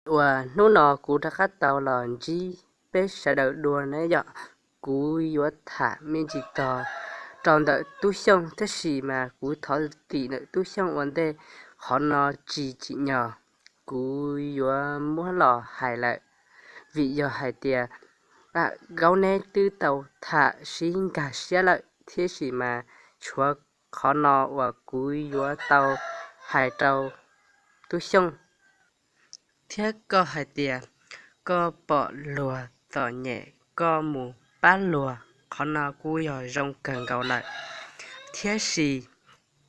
Uas hnub no kuv rov qab tau los ntsib peb sawv daws dua na yom. Kuv yuav tham me ntsis tog rau ntawm Tub Xyooj, tab sis mas kuv thov txim ntawm Tub Xyooj ua ntej, qhov no tsis tsim nyog kuv yuav muab los hais lawm, vim yog hais tias Am Nkaub neb twb tau tham sib nkag siab lawm, thiab sis mas tshuav qhov no uas kuv yuav tau hais rau Tub Xyooj. Thiab koj hais tias koj pom luag txom nyem koj mus pab luag, qhov no kuj yog zoo kawg nkaus lawm, thiab sis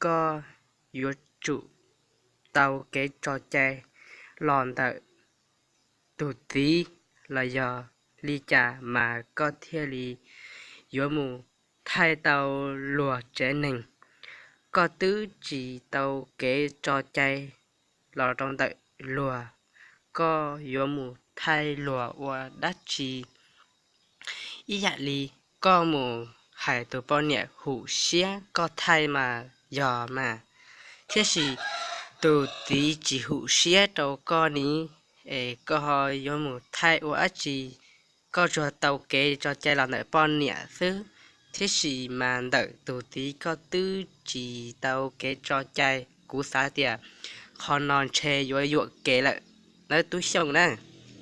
koj yuav tsum tau kev tso cai los ntawm tus txiv los yog li cas mas koj thiaj li yuav mus thaij tau luag tsev neeg. Koj twb tsis tau kev tso cai los rau ntawm luag, koj yuav mus thaij luag ua dab tsi? Ib yam li koj mus hais tus poj niam hum siab koj thaij mas yog mas, thiab sis tus txiv tsis hum siab rau koj ni, es koj ho yuav mus thaij ua dab tsi? Koj tsuas tau kev tso cai los ntawm poj niam xwb, thiab sis mas ntawm tus txiv koj twb tsis tau kev tso cai. Kuv xav tias qhov no ntshe yuav yuam kev lawm nawb Tub Xyooj na.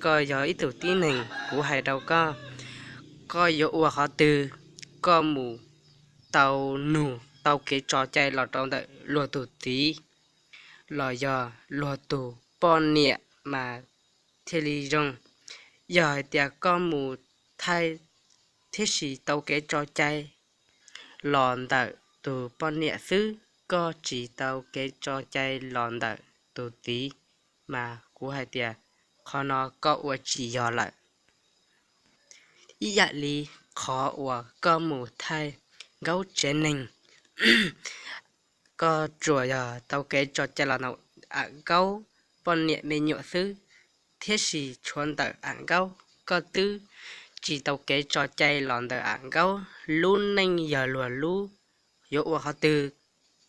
Koj yog ib tug tib neeg, kuv hais rau koj, koj yuav ua qhov twg koj mus tau nug tau kev tso cai los rau ntawm luag tus txiv los yog luag tus poj niam mas thiaj li zoo. Yog hais tias koj mus thaij thiab sis tau kev tso cai los ntawm tus poj niam xwb, koj tsis tau kev tso cai los ntawm tus txiv, mas kuv hais tias qhov no koj ua tsis yog lawm. Ib yam li qhov uas koj mus thaij Nkaub tsev neeg, koj tsuas yog tau kev tso cai los ntawm Am Nkaub poj niam me nyuam xwb, thiab sis tshuav ntawm Am Nkaub koj twb tsis tau kev tso cai los ntawm Am Nkaub. Lub neej yog luag lub, yuav ua qhov twg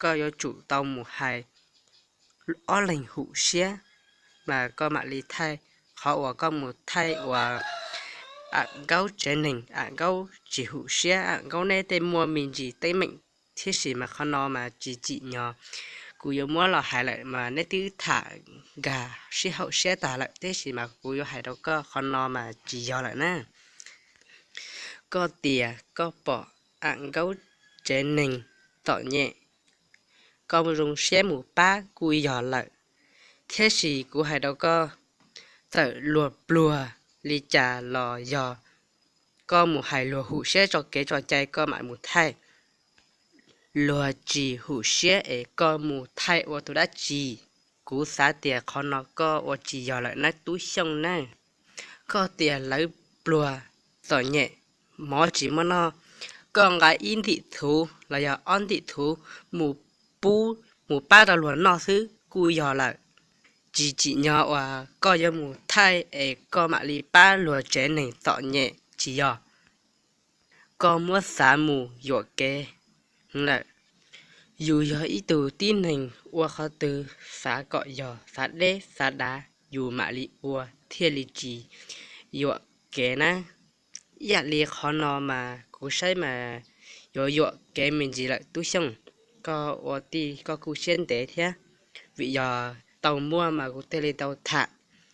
koj yuav tsum tau mus hais ob leeg hum siab mas koj mam li thaij. Qhov uas koj mus thaij uas Am Nkaub tsev neeg, Am Nkaub tsis hum siab, Am Nkaub neb tej muaj me ntsis teeb meem, thiab sis mas qhov no mas tsis tsim nyog kuv yuav muab los hais lawm mas neb twb tham nkag sib haum siab tag lawm, tiam sis mas kuv yuav hais rau koj qhov no mas tsis yog lawm na. Koj tias koj pom Am Nkaub tsev neeg txom nyem, koj zoo siab mus pab kuj yog lawm, thiab sis kuv hais rau koj, txawm luag pluag li cas los yog koj mus hais luag hum siab tso kev tso cai koj mam mus thaij. Luag tsis hum siab es koj mus thaij ua tus dab tsi? Kuv xav tias qhov no koj ua tsis yog lawm nawb Tub Xyooj nawb. Koj tias lawv pluag txom nyem, mov tsis muaj noj, koj nqa ib ntim txhuv los yog ob ntim txhuv mus pub, mus pab rau luag noj xwb kuj yog lawm. Tsis tsim nyog uas koj yuav mus thaij es koj mam li pab luag tsev neeg txom nyem tsis yog. Koj muab xav mus yuam kev lawm. Yus yog ib tug tib neeg, ua qhov twg xav kom yog, xav deb xav dav yus mam li ua thiaj li tsis yuam kev na. Ib yam li qhov no mas kuv saib mas yuav yuam kev me ntsis lawm Tub Xyooj. Koj ua tij koj kuj siab ntev thiab, vim yog tau muaj mas kuv thiaj li tau tham,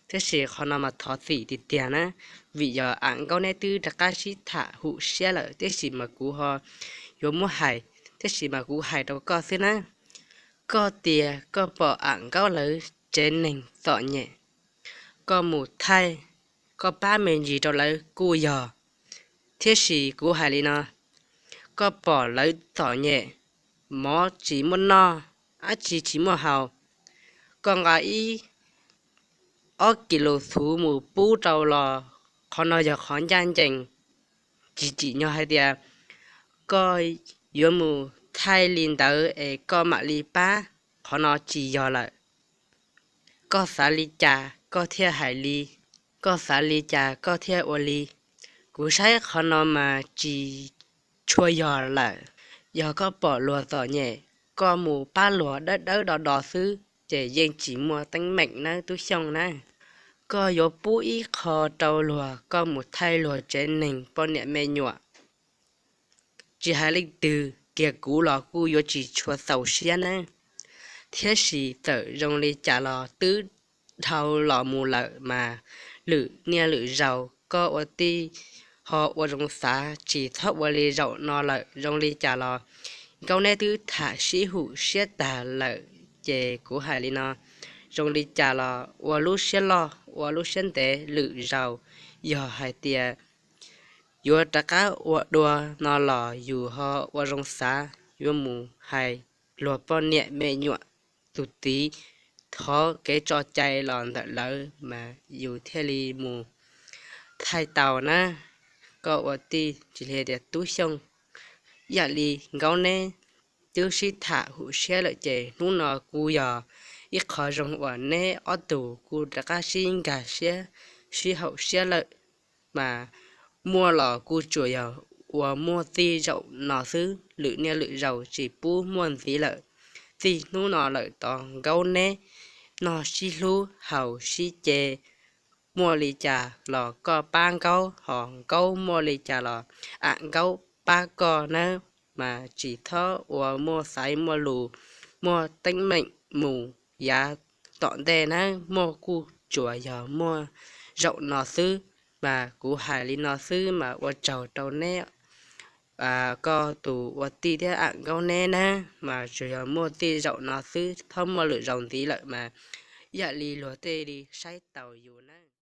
tiam sis qhov no mas thov txim tiag tiag na, vim yog Am Nkaub neb twb rov qab sib tham hum siab lawm tiam sis mas kuv ho yuav muab hais, tiam sis mas kuv hais rau koj xwb na. Koj tias koj pom Am Nkaub lawv tsev neeg txom nyem, koj mus thaij, koj pab me ntsis rau lawv kuj yog, thiab sis kuv hais li no, koj pom lawv txom nyem, mov tsis muaj noj, dab tsi tsis muaj haus, koj nqa ib ob kis lus txhuv mus pub rau los qhov no yog qhov ncaj ncees. Tsis tsim nyog hais tias koj yuav mus thaij li ntawd es koj mam li pab, qhov no tsis yog lawm. Koj xav li cas koj thiaj hais li, koj xav li cas koj thiaj ua li. Kuv saib qhov no mas tsis tshua yog lawm. Yog koj pom luag txom nyem, koj mus pab luag dawb dawb do do xwb ces yeej tsis muaj teeb meem nawb Tub Xyooj na. koj yuav pub ib qho rau luag koj mus thaij luag tsev neeg poj niam me nyuam. Tsis hais leej twg kiag kuv los kuj yuav tsis tshua txaus siab nawb. Thiab sis txawm zoo li cas los twb dhau los mus lawm mas lwm niaj lwm zaus koj ua tij ho ua zoo xav tsis txhob ua li zaum no lawm. Zoo li cas los Nkaub neb twb tham sib hum siab tag lawm ces kuv hais li no, zoo li cas los ua lub siab loj ua lub siab ntev, lwm zaus yog hais tias yuav rov qab ua dua no los yus ho ua zoo xav yuav mus hais luag poj niam me nyuam tus txiv thov kev tso cai los ntawm lawv mas yus thiaj li mus thaij tau na. Koj ua tij tsis li tias Tub Xyooj, yam li Nkaub neb twb sib tham hum siab lawm ces hnub no kuj yog ib qho zoo uas neb ob tug kuj rov qab sib nkag siab sib haum siab lawm mas muaj los kuj tsuas yog ua muaj txij zaum no xwb, lwm niaj lwm zaus tsis pub muaj ntxiv lawm. Txij hnub no lawm tod Nkaub neb noj sib hlub haus sib ce, muaj li cas los koj pab Nkaub, ho Nkaub muaj li cas los am Nkaub pab koj nawb. Mas tsis txhob ua muaj xaiv muaj lus, muaj teeb meem mus yav tom ntej nawb, muaj kuj tsuas yog muaj zaum no xwb. Mas kuv hais li no xwb mas ua tsaug rau neb, koj tus ua tij thiab am Nkaub neb nawb, mas tsuas yog muaj txij zaum no xwb, txhob muaj lwm zaus ntxiv lawm mas yam li luag tej li saib taus yus nawb.